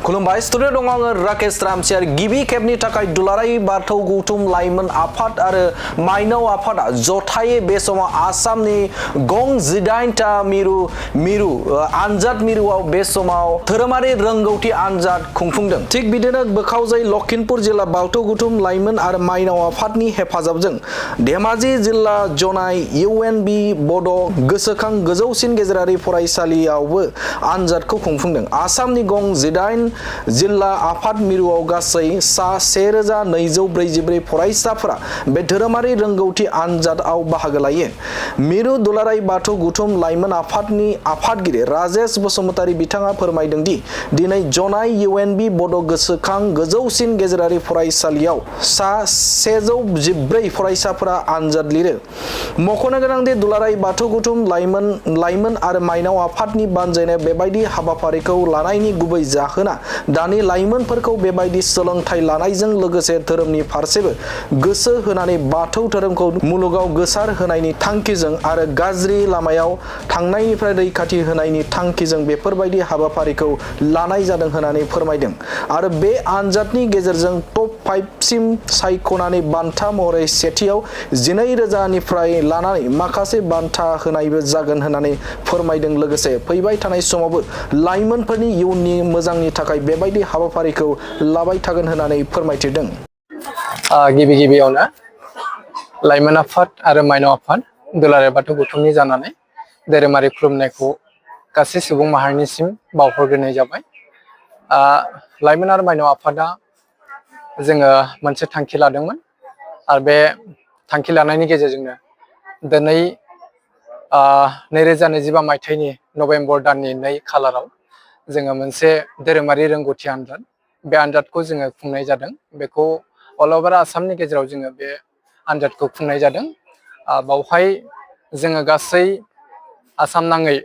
खुलुमबाय स्टुडियो दं आङो राकेश रामसियार गिबि खेबनि थाखाय दुलाराय बाथौ गौथुम लाइमोन आफाद आरो माइनाव आफादा जथायै बे समाव आसामनि गं 18टा मिरु आनजाद मिरुआव बे समाव धोरोमारि रोंगौथि आनजाद खुंफुंदों। थिग बिदिनो बोखावजाय लखिमपुर जिल्ला बाथौ गौथुम लाइमोन आरो माइनाव आफादनि हेफाजाबजों धेमाजि जिल्ला जनाय UNB बड' गोसोखां गोजौसिन गेजेरारि फरायसालियावबो आनजादखौ खुंफुंदों। आसामनि गं 18 जिल्ला आफाद मिरुआव गासै सा 1244 फरायसाफोरा बे धोरोमारि रोंगौथि आनजादआव बाहागो लायो। मिरु दुलाराय बाथौ गौथुम लाइमोन आफादनि आफादगिरि राजेश बसुमतारी बिथाङा फोरमायदों दि दिनै जनाय UNB बड' गोसोखां गोजौसिन गेजेरारि फरायसालियाव सा 114 फरायसाफोरा आनजाद लिरो। मख'नो गोनां दि दुलाराय बाथौ गौथुम लाइमोन आरो माइनाव आफादनि बानजायनाय बेबायदि हाबाफारिखौ लानायनि गुबै जाहोना दानि लाइमोनफोरखौ बेबायदि सोलोंथाइ लानायजों लोगोसे धोरोमनि फारसेबो गोसो होनानै बाथौ धोरोमखौ मुलुगाव गोसार होनायनि थांखिजों आरो गाज्रि लामायाव थांनायनिफ्राय रैखाथि होनायनि थांखिजों बेफोरबायदि हाबाफारिखौ लानाय जादों होननानै फोरमायदों। आरो बे आनजादनि गेजेरजों टप 5 सिम सायख'नानै बान्था महरै सेथियाव 19,000 निफ्राय लानानै माखासे बान्था होनायबो जागोन होननानै फोरमायदों। लोगोसे फैबाय थानाय समावबो लाइमोनफोरनि इयुननि मोजांनि थाखाय बेबायदि हाबाफारिखौ लाबाय थागोन होननानै फोरमायथिदों। गिबियावनो लाइमोन आफाद आरो माइनाव आफाद दुलाराय बाथौ गौथुमनि जानानै धोरोमारि खुलुमनायखौ गासै सुबुं माहारिनिसिम बावहरग्रोनाय जाबाय। लाइमोन आरो माइनाव आफादा जोङो मोनसे थांखि लादोंमोन आरो बे थांखि लानायनि गेजेरजोंनो दिनै 2025 मायथाइनि नभेम्बर दाननि 2 खालाराव जोङो मोनसे धोरोमारि रोंगौथि आनजाद बे आनजादखौ जोङो खुंनाय जादों। बेखौ अल अभार आसामनि गेजेराव जोङो बे आनजादखौ खुंनाय जादों। बावहाय जोङो गासै आसाम नाङै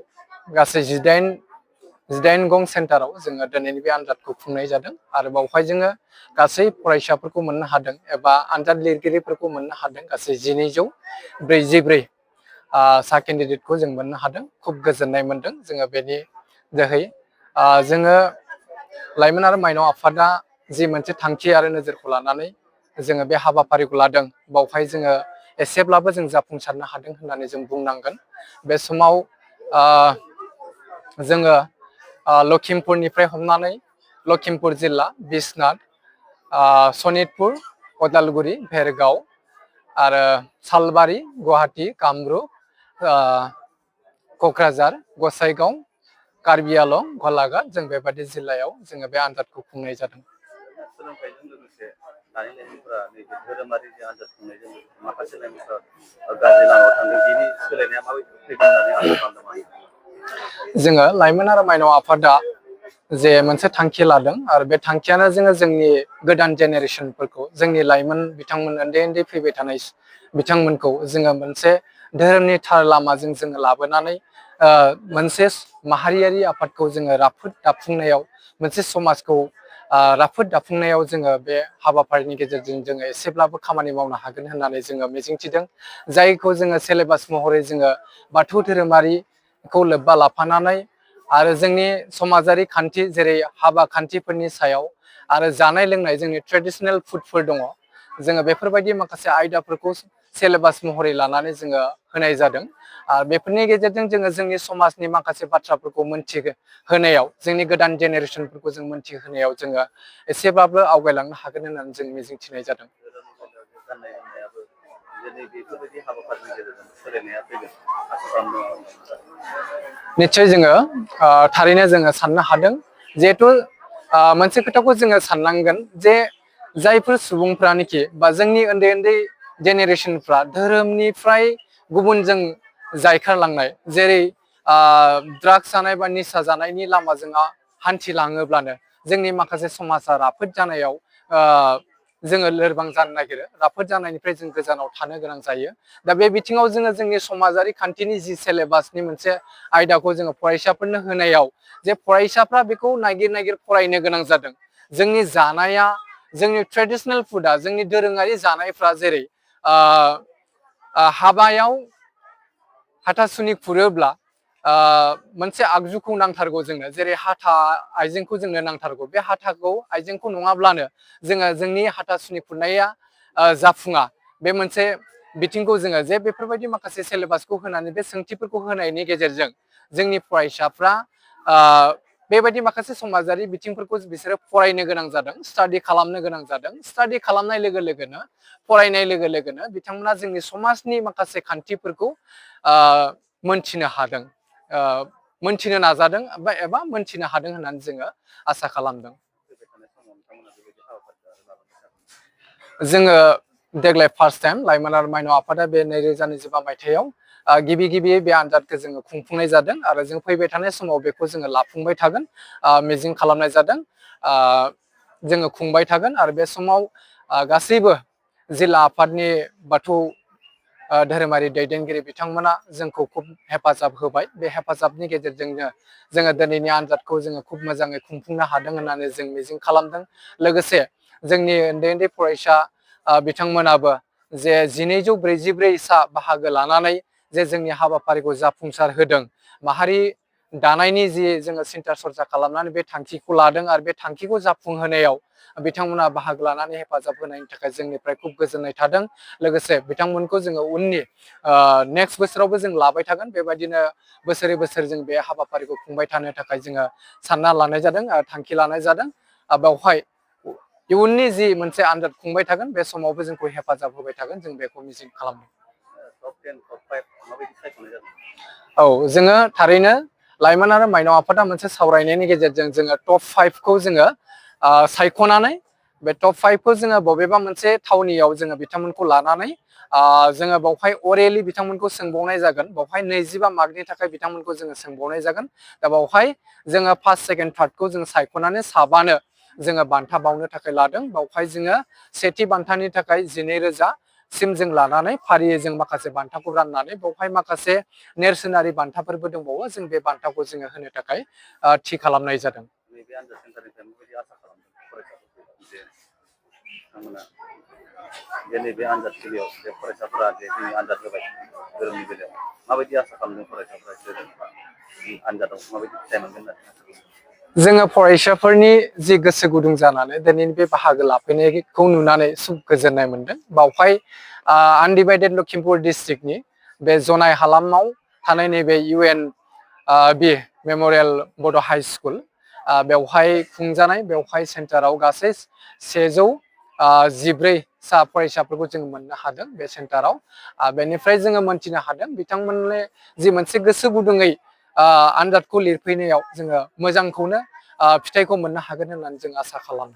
गासै 18 गं सेन्टाराव जोङो दिनैनि बे आनजादखौ खुंनाय जादों आरो बावहाय जोङो गासै फरायसाफोरखौ मोननो हादों एबा आनजाद लिरगिरिफोरखौ मोननो हादों गासै 1244 सा केन्डिडेटखौ जों मोननो हादों। खुब गोजोननाय मोनदों जोङो बेनि जोहै। जोङो लाइमोन आरो माइनाव आफादा जि मोनसे थांखि आरो नोजोरखौ लानानै जोङो बे हाबाफारिखौ लादों बावहाय जोङो एसेब्लाबो जों जाफुंसारनो हादों होननानै जों बुंनांगोन। बे समाव जोङो लखिमपुरनिफ्राय हमनानै लखिमपुर जिल्ला बिसनाथ, सनितपुर, उदालगुरि, भेरगाव आरो सालबारि, गुवाहाटी, कामरुप, क'क्राझार, गसाइगाव, कार्बि आलं, गलाघाट जों बेबादि जिल्लायाव जोङो बे आनजादखौ खुंनाय जादों। सोलोंथाइजों लोगोसे दानि लाइमोनफोरा नैबे धोरोमारि जे आनजाद खुंनायजों माखासे लाइमोनफोरा गाज्रि लामायाव थांदों। बिनि सोलायनाया माबायदि फैगोन होननानै आसा खालामदों? जोङो लाइमोन आरो माइनाव आफादा जे मोनसे थांखि लादों आरो बे थांखियानो जोंनि गोदान जेनेरेसनफोरखौ जोंनि लाइमोन बिथांमोन उन्दै फैबाय थानाय बिथांमोनखौ जोङो मोनसे धोरोमनि थार लामाजों जोङो लाबोनानै मोनसे माहारियारि आफादखौ जोङो राफोद दाफुंनायाव मोनसे समाजखौ राफोद दाफुंनायाव जोङो बे हाबाफारिनि गेजेरजों जोङो एसेब्लाबो खामानि मावनो हागोन होननानै जोङो मिजिंथिदों। जायखौ जोङो सिलेबास महरै जोङो बाथौ धोरोमारिखौ लोब्बा लाफानानै आरो जोंनि समाजारि खान्थि जेरै हाबा खान्थिफोरनि सायाव आरो जानाय लोंनाय जोंनि ट्रेडिसनेल फुडफोर दङ। जोङो बेफोरबायदि माखासे आयदाफोरखौ सिलेबास महरै लानानै जोङो होनाय जादों। बेफोरनि गेजेरजों जोङो जोंनि समाजनि माखासे बाथ्राफोरखौ मोनथिहोनायाव जोंनि गोदान जेनेरेसनफोरखौ जों मोनथिहोनायाव जोङो एसेब्लाबो आवगायलांनो हागोन होननानै जों मिजिंथिनाय जादों। गाननाय जोमनायाबो दिनै बेफोरबायदि हाबाफारिनि गेजेरजों सोलायनाया फैगोन आसा खालामदों। निश्चय जोङो थारैनो जोङो साननो हादों। जिहेथु मोनसे खोथाखौ जोङो साननांगोन जे जायफोर सुबुंफ्रानोखि बा जोंनि उन्दै जेनेरेसनफ्रा धोरोमनिफ्राय गुबुनजों जायखारलांनाय जेरै ड्राग्स जानाय बा निसा जानायनि लामाजों हान्थिलाङोब्लानो जोंनि माखासे समाजा राफोद जानायाव जोङो लोरबां जानो नागिरो। राफोद जानायनिफ्राय जों गोजानाव थानो गोनां जायो। दा बे बिथिङाव जोङो जोंनि समाजारि खान्थिनि जि सिलेबासनि मोनसे आयदाखौ जोङो फरायसाफोरनो होनायाव जे फरायसाफ्रा बेखौ नागिर फरायनो गोनां जादों। जोंनि जानाया जोंनि ट्रेडिसनेल फुडा जोंनि दोरोङारि जानायफ्रा जेरै हाबायाव हाथासुनि खुरोब्ला मोनसे आगजुखौ नांथारगौ जोंनो जेरै हाथा आइजेंखौ जोंनो नांथारगौ बे हाथाखौ आइजेंखौ नङाब्लानो जोङो जोंनि हाथासुनि खुरनाया जाफुङा बे मोनसे बिथिंखौ जोङो जे बेफोरबायदि माखासे सिलेबासखौ होनानै बे सोंथिफोरखौ होनायनि गेजेरजों जोंनि फरायसाफ्रा बेबायदि माखासे समाजारि बिथिंफोरखौ बिसोरो फरायनो गोनां जादों स्टाडि खालामनो गोनां जादों स्टाडि खालामनाय लोगो लोगोनो फरायनाय लोगो लोगोनो बिथांमोना जोंनि समाजनि माखासे खान्थिफोरखौ मोनथिनो हादों मोनथिनो नाजादों एबा मोनथिनो हादों होननानै जोङो आसा खालामदों जोङो देग्लाय फार्स्ट टाइम लाइमोन आरो माइनाव आफादा बे 2025 मायथाइयाव गिबि बे आनजादखौ जोङो खुंफुंनाय जादों आरो जों फैबाय थानाय समाव बेखौ जोङो लाफुंबाय थागोन मिजिं खालामनाय जादों जोङो खुंबाय थागोन आरो बे समाव गासैबो जिल्ला आफादनि बाथौ धोरोमारि दैदेनगिरि बिथांमोना जोंखौ खूब हेफाजाब होबाय बे हेफाजाबनि गेजेरजोंनो जोङो दिनैनि आनजादखौ जोङो खूब मोजाङै खुंफुंनो हादों होननानै जों मिजिं खालामदों लोगोसे जोंनि उन्दै फरायसा बिथांमोनाबो जे 1244 सा बाहागो लानानै जे जोंनि हाबाफारिखौ जाफुंसार होदों माहारि दानायनि जि जोङो सिन्था सरजा खालामनानै बे थांखिखौ लादों आरो बे थांखिखौ जाफुंहोनायाव बिथांमोना बाहागो लानानै हेफाजाब होनायनि थाखाय जोंनिफ्राय खूब गोजोननाय थादों लोगोसे बिथांमोनखौ जोङो उननि नेक्स्ट बोसोरावबो जों लाबाय थागोन बेबायदिनो बोसोरै बोसोर जों बे हाबाफारिखौ खुंबाय थानो थाखाय जोङो सानना लानाय जादों थांखि लानाय जादों बेवहाय इयुननि जि मोनसे आनजाद खुंबाय थागोन बे समावबो जोंखौ हेफाजाब होबाय थागोन जों बेखौ मिजिं खालामदों औ जोङो थारैनो लाइमोन आरो माइनाव आफादा मोनसे सावरायनायनि गेजेरजों जोङो टप 5 खौ जोङो सायख'नानै बे टप 5 खौ जोङो बबेबा मोनसे थावनियाव जोङो बिथांमोनखौ लानानै जोङो बावहाय अरेलि बिथांमोनखौ सोंबावनाय जागोन बावहाय 25 मार्कनि थाखाय बिथांमोनखौ जोङो सोंबावनाय जागोन दा बावहाय जोङो फार्स्ट सेकेन्ड थार्डखौ जों सायख'नानै साबानो जोङो बान्था बावनो थाखाय लादों बावहाय जोङो सेथि बान्थानि थाखाय 12,000 सिम जों लानानै फारियै जों माखासे बान्थाखौ राननानै बावहाय माखासे नेरसोनारि बान्थाफोरबो दंबावो जों बे बान्थाखौ जोङो होनो थाखाय थि खालामनाय जादों नैबे आनजाद सेन्टारनिफ्राय माबायदि आसा खालामदों फरायसाफोरखौ जे बिथांमोना जे नैबे आनजादथिलियाव जे फरायसाफोरा जे जोंनि आनजाद होबाय धोरोमनि बेलायाव माबायदि आसा खालामदों फरायसाफोरा आनजादाव माबायदि फिथाइ मोनगोन होननानै जोङो फरायसाफोरनि जि गोसो गुदुं जानानै दिनैनि बे बाहागो लाफैनायखौ नुनानै गोजोननाय मोनदों बावहाय आनडिभाइडेड लखिमपुर डिस्ट्रिक्टनि बे जनाय हालामाव थानाय नैबे UNB मेम'रियेल बड' हाइ स्कुल बेवहाय खुंजानाय बेवहाय सेन्टाराव गासै 114 सा फरायसाफोरखौ जों मोननो हादों बे सेन्टाराव बेनिफ्राय जोङो मोनथिनो हादों बिथांमोननि जि मोनसे गोसो गुदुङै आनजादखौ लिरफैनायाव जोङो मोजांखौनो फिथाइखौ मोननो हागोन होननानै जों आसा खालामो